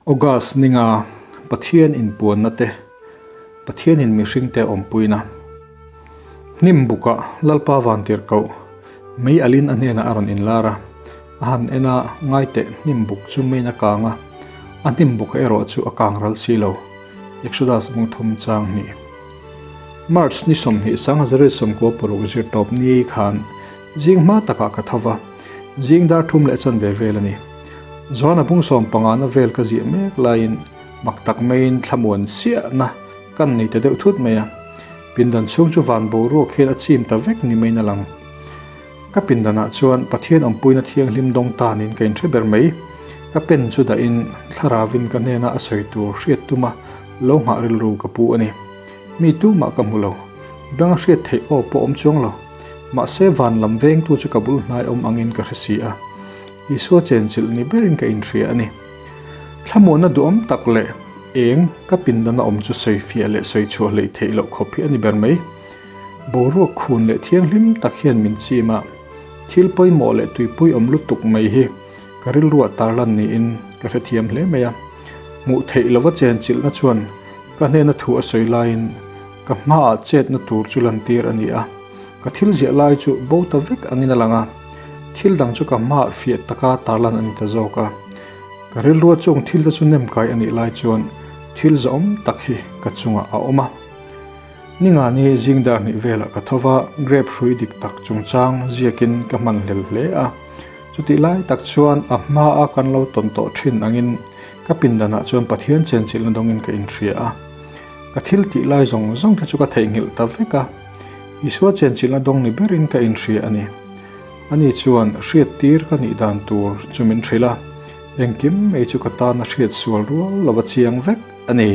August ninga Pathian inpuanna te, Pathianin mihringte awmpuina. Hnim bukah Lalpa vantirhkoh mei alin a hnenah a rawn inlar a, a han en a, ngaiteh hnim buk chu meiin a kang a, a hnim buka erawh chu a kang ral si lo. Exodus bung thum chang hnih. March ni 20 1996 zirtawp ni khan zing hma takah ka tho va, zing dar thum leh chanve vel a ni. Zuan a bung 15 na vel ka ziah mek laiin mak tak maiin thlamuan siahna kan nei ta deuh thut mai a. Pindan chhung chu van boruak hian a chim ta vek ni maiin a lang. Ka pindanah chuan Pathian awmpuina thianghlim dawng tanin ka inhre ber mai. Ka pen chu dahin thlaravin ka hnena a sawi tur hriat tuma lo nghah rilru ka pu a ni. Mi tumah ka hmu lo. Beng a hriat theih aw pawh awm chuang lo. Mahse van lam vengtu chu ka bul hnai awm angin ka hre si a. Isua chenchilh ni berin ka inhria a ni. Thlamuanna duhawm tak leh eng ka pindana awm chu sawifiah leh sawichhuah hleih theih loh khawp hi a ni ber mai. Boruak khun leh thianghlim tak hian min chim a, thil pawimawh leh tuipui awm lutuk mai hi ka rilruah tarlan niin ka hrethiam hle mai a. Hmuh theih lova chenchilhna chuan ka hnena thu a sawi laiin ka hmaah chetna tur chu lantir a ni a. Ka thil ziah lai chu bo ta vek angin a lang a, thil dang chu ka hmaah fiah taka tarlan a ni ta zawk a. Ka rilrua chung thil te chu nem kai a nih lai chuan thil zahawm tak hi ka chungah a awm a. Ningani zing dar hnih velah ka tho va, grape hrui dik tak chungchang ziakin ka hman hlel hle a. Chutih lai tak chuan a hmaa kan lo tawn tawh thin angin ka pindanah chuan Pathian chenchilhna dawngin ka inhria a. Ka thil tih lai zawng zawng te chu ka theihnghilh ta vek a. Isua chenchilhna dawng ni berin ka inhria a ni. Ani chuan hriattir ka nih dan tur chu min hrilh a, engkim mai chu ka tana hriat sual rual lova chiang vek a ni.